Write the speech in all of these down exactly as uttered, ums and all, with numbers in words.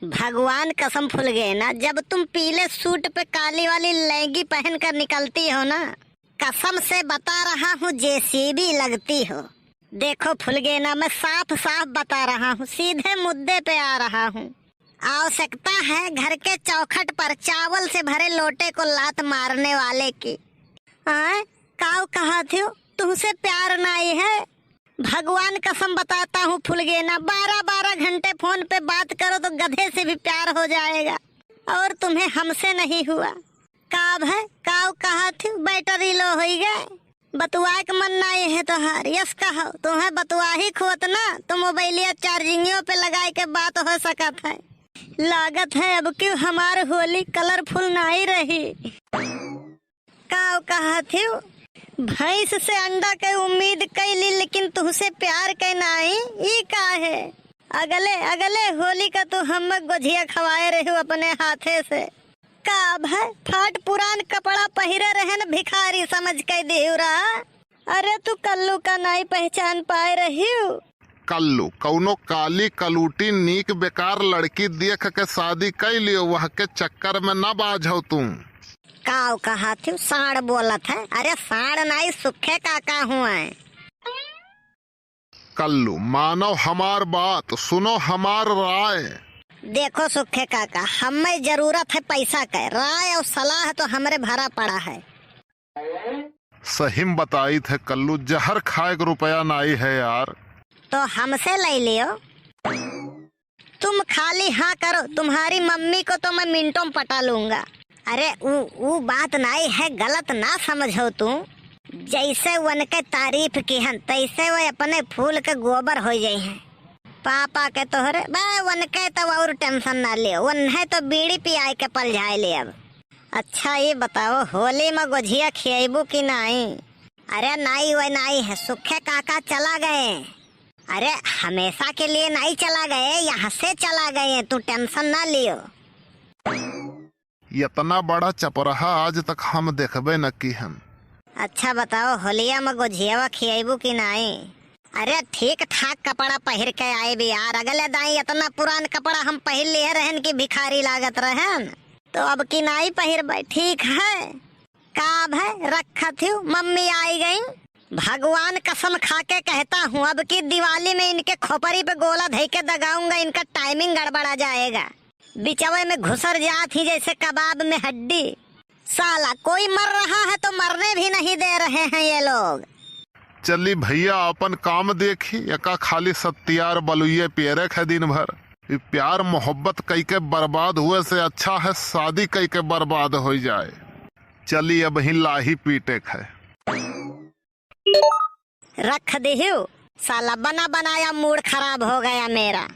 भगवान कसम फुलगेना, जब तुम पीले सूट पे काली वाली लैंगी पहनकर निकलती हो ना, कसम से बता रहा हूँ, जेसीबी लगती हो। देखो फुलगेना, मैं साफ साफ बता रहा हूँ, सीधे मुद्दे पे आ रहा हूँ। आवश्यकता है घर के चौखट पर चावल से भरे लोटे को लात मारने वाले की। आय, काऊ कहत हो, तुमसे प्यार नाई है? भगवान कसम बताता हूँ फुलगेना, बारह बारह घंटे फोन पे बात करो तो गधे से भी प्यार हो जाएगा, और तुम्हें हमसे नहीं हुआ। का भय, काऊ कहत हो, बैटरी लो होई गए? बतुआए के मन नाई है तोहार, यस कहो, तुम्हें बतुआही खोत ना, तो मोबाइलिया चार्जिंगियों पे लगाए के बात हो सकत है। लागत है अब क्यों हमार होली कलरफुल नाई रही। काऊ कहत हो? भैंस से अंडा के उम्मीद कैली, लेकिन तुहसे प्यार के नाई, ई का है? अगले, अगले होली का तू हम्मे गोझिया खवाए रहियो अपने हाथे से। का भय, फाट पुरान कपड़ा पहिरे रहन, भिखारी समझ के दिहु रहा। अरे तू कल्लू का नाई पहचान पाए रहियो? कल्लू, कौनो काली कलूटी नीक बेकार लड़की देख के शादी कई लियो, वह के चक्कर में न बाझो तू। काऊ कहा थी, साँड़ बोलत है? अरे साँड़ नाई, सुखे काका हुआ है। कल्लू, मानो हमार बात, सुनो हमार राय। देखो सुखे काका, हमें जरूरत है पैसा के, राय और सलाह तो हमरे भरा पड़ा है। सही में बताइत है कल्लू, जहर खाए के रुपया नाई है यार। तो हमसे ले लियो। तुम खाली हाँ करो, तुम्हारी मम्मी को तो मैं मिनटों में पटा लूंगा। अरे ऊ, ऊ बात नाई है, गलत ना समझो तू। जैसे उनके तारीफ किहन, तैसे वो अपने फूल के गोबर हो जाई हैं। पापा के तोहरे, बे, उनके तो और टेंशन ना लियो, उन्हें तो बीड़ी पियाए के पलझाए ले अब। अच्छा, ये बताओ, होली में गोझिया खियाबू कि नाई? अरे नाई, वो नाई है, सुखे काका चला गए। अरे, हमेशा के लिए नाई चला गए, यहाँ से चला गए, तू टेंशन ना लियो। इतना बड़ा चपरहा आज तक हम देखबे न किहन। अच्छा बताओ, होलिया में गोझियावा खियाबू कि नाई? अरे ठीक ठाक कपड़ा पहिर के आए भी यार, अगले दाई इतना पुरान कपड़ा हम पहिर लिए रहन कि भिखारी लागत रहन, तो अब की नाई पहिरबे, ठीक है। का भय, रखत हूँ, मम्मी आई गई। भगवान कसम खा के कहता हूँ, अब की दिवाली में इनके खोपड़ी पे गोला धई के दगाऊंगा, इनका टाइमिंग गड़बड़ा जाएगा। बिचवे में घुसर जात ही जैसे कबाब में हड्डी। साला कोई मर रहा है तो मरने भी नहीं दे रहे हैं ये लोग। चली भैया, अपन काम देखी, एका खाली सत्यार बलुइये पियरक है दिन भर। ई प्यार मोहब्बत कई के बर्बाद हुए से अच्छा है शादी कई के बर्बाद हो जाए। चली अब ही लाही पीटे क है। रख दिहु, साला बना बनाया मूड खराब हो गया मेरा।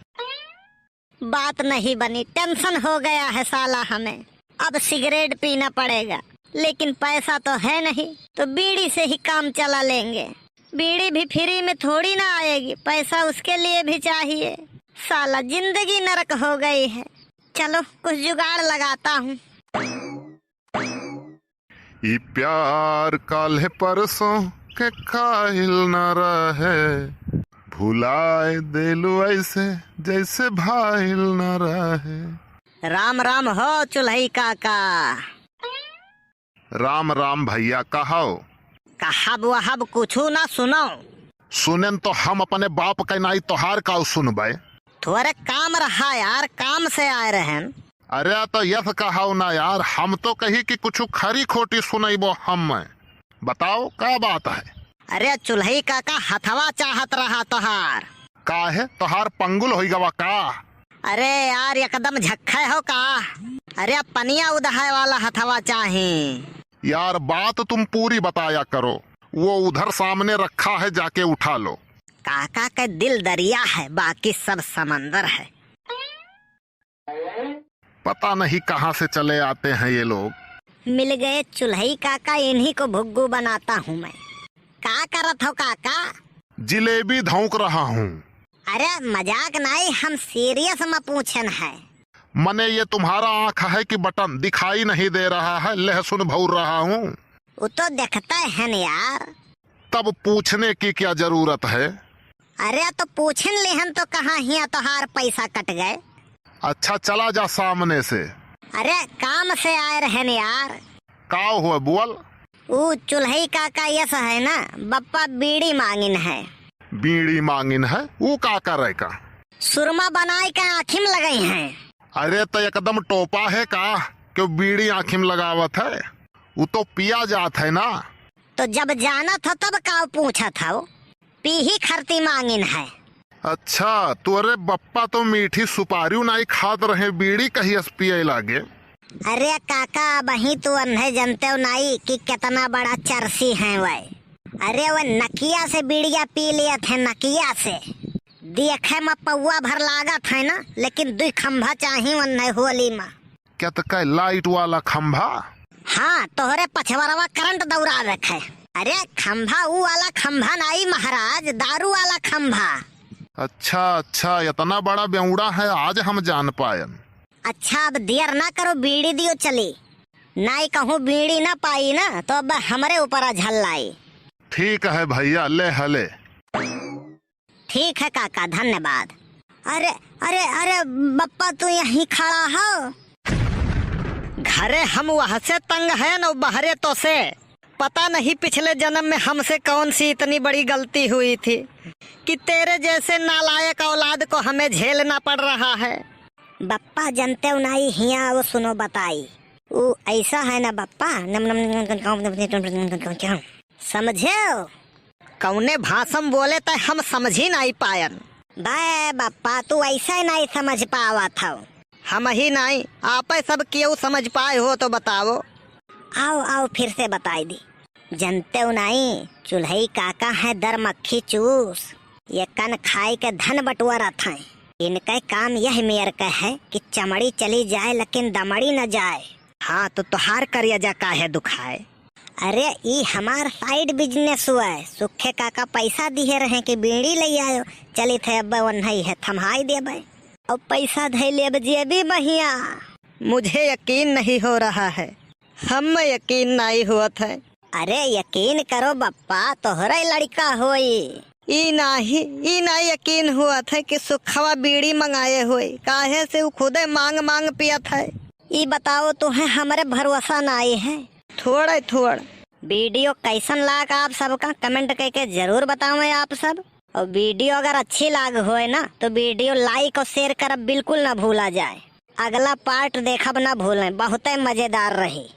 बात नहीं बनी, टेंशन हो गया है साला हमें। अब सिगरेट पीना पड़ेगा, लेकिन पैसा तो है नहीं, तो बीड़ी से ही काम चला लेंगे। बीड़ी भी फ्री में थोड़ी ना आएगी, पैसा उसके लिए भी चाहिए। साला जिंदगी नरक हो गई है। चलो कुछ जुगाड़ लगाता हूँ। ई प्यार काल्हे परसों के काइल न रहे, भुलाए देलू ऐसे जैसे भाइल न रहे। राम राम हो चुल्हई काका। राम राम भैया, कहो। कहब वहब कुछु ना सुनो। सुनेन तो हम अपने बाप के नाई, तोहार काऊ सुनबे? थोरे काम रहा यार, काम से आए रहन। अरे तो यस कहो ना यार, हम तो कही कि कुछु खरी खोटी सुनैबो हम। बताओ का बात है? अरे चुल्हई काका, हथवा चाहत रहा तोहार। काहे, तोहार पंगुल होई गवा का? अरे यार एकदम झक्खे हो का? अरे पनिया उदहाए वाला हथवा चाही। यार बात तुम पूरी बताया करो, वो उधर सामने रखा है, जाके उठा लो। काका के दिल दरिया है, बाकी सब समंदर है। पता नहीं कहाँ से चले आते हैं ये लोग। मिल गए चुल्हई काका, इन्हीं को भुग्गू बनाता हूँ मैं। का करत हो काका? जिलेबी धौंक रहा हूँ। अरे मजाक नाई, हम सीरियस में पूछन है। मने ये तुम्हारा आँख है कि बटन दिखाई नहीं दे रहा है, लहसुन भौर रहा हूँ। वो तो देखते हैं न यार। तब पूछने की क्या जरूरत है? अरे तो पूछन लेहन तो कहाँ हिया तोहार पैसा कट गए? अच्छा, चला जा सामने से। अरे, काम से आए रहन यार। का हुआ, बोल। ऊ चुल्हई काका यस है ना, बप्पा बीड़ी मांगिन है। बीड़ी मांगिन है? ऊ का करे का? सुरमा बनाए के आँखी में लगई हैं। अरे, त एकदम टोपा है का, कि ऊ बीड़ी आँखी में लगावत है? ऊ तो पिया जात है ना। तो जब जानत हो तब का पूछत हो? पीही खरती मांगिन है। अच्छा, तोरे बप्पा तो मीठी सुपारी नाई खात रहे, बीड़ी कहियस पिए लागे। अरे काका, अबहीं तू अन्हे जनते हो नाई कि कितना बड़ा चरसी है वह। अरे वह नकिया से बीड़िया पी लियत है, नकिया से। देखे में पौवा भर लागत है ना, लेकिन दुई खंभा चाही वन्हे होली में। क्या तो कहे लाइट वाला खंभा? हाँ, तोहरे पछवरवा करंट दौड़ावे के है। अरे खंभा ऊ वाला खंभा नाई महाराज, दारू वाला खंभा। अच्छा, अच्छा, इतना बड़ा बेवड़ा है, आज हम जान पायन। अच्छा, अब देर ना करो, बीड़ी दियो चली। नाई कहूँ बीड़ी ना पाई ना, तो अब हमरे ऊपर अझल लाई। ठीक है भैया, ले हले। ठीक है काका, धन्यवाद। अरे, अरे, अरे, बप्पा तू यहीं खड़ा हो? घरे हम वह से तंग हैं न बहरे तो से। पता नहीं पिछले जन्म में हमसे कौन सी इतनी बड़ी गलती हुई थी कि तेरे जैसे नालायक औलाद को हमें झेलना पड़ रहा है। बप्पा जनते हो नाई, हिया वो सुनो बताई। ऊ ऐसा है ना बप्पा, नम नम नम नम नम नम नम नम नम नम। समझे हो? कौने भाषा में बोले तय हम समझी नाई पायन। बे बप्पा, तू ऐसे नाई समझ पावत हो। हम ही नाई, आपे सब केहू समझ पाए हो तो बताओ। आओ, आओ, फिर से बताई दी। जनते हो नाई, चुल्हई काका है दर मक्खी चूस, ये कन खाए के धन बटुआ रहत हैं। इनके काम यह मेर के है कि चमड़ी चली जाए लेकिन दमड़ी न जाए। हाँ, तो तोहार करेजा काहे दुखाए? अरे, ई हमार side business हुआ है। सुखे काका पैसा दिहे रहे कि बीड़ी ले आयो, चलित है अब वन्हई है थम्हाई देबे। अब पैसा धै लेब जेबी महिया। मुझे यकीन नहीं हो रहा है, हम यकीन नहीं होत है। अरे यकीन करो बप्पा, तोहरे लड़का होई। ई नाही, ई नाही यकीन होत है कि सुखवा बीड़ी मंगाए होई, काहे से ऊ खुदे मांग मांग पियत है। ई बताओ, तुहें हमरे भरोसा नाई है? थोड़े थोड़। Video कैसन लाग आप सबका, comment करके जरूर बतावें आप सब। और video अगर अच्छी लाग होए ना, तो video like और share करब बिल्कुल ना भूला जाए। अगला part देखब ना भूलें, बहुते मजेदार रही।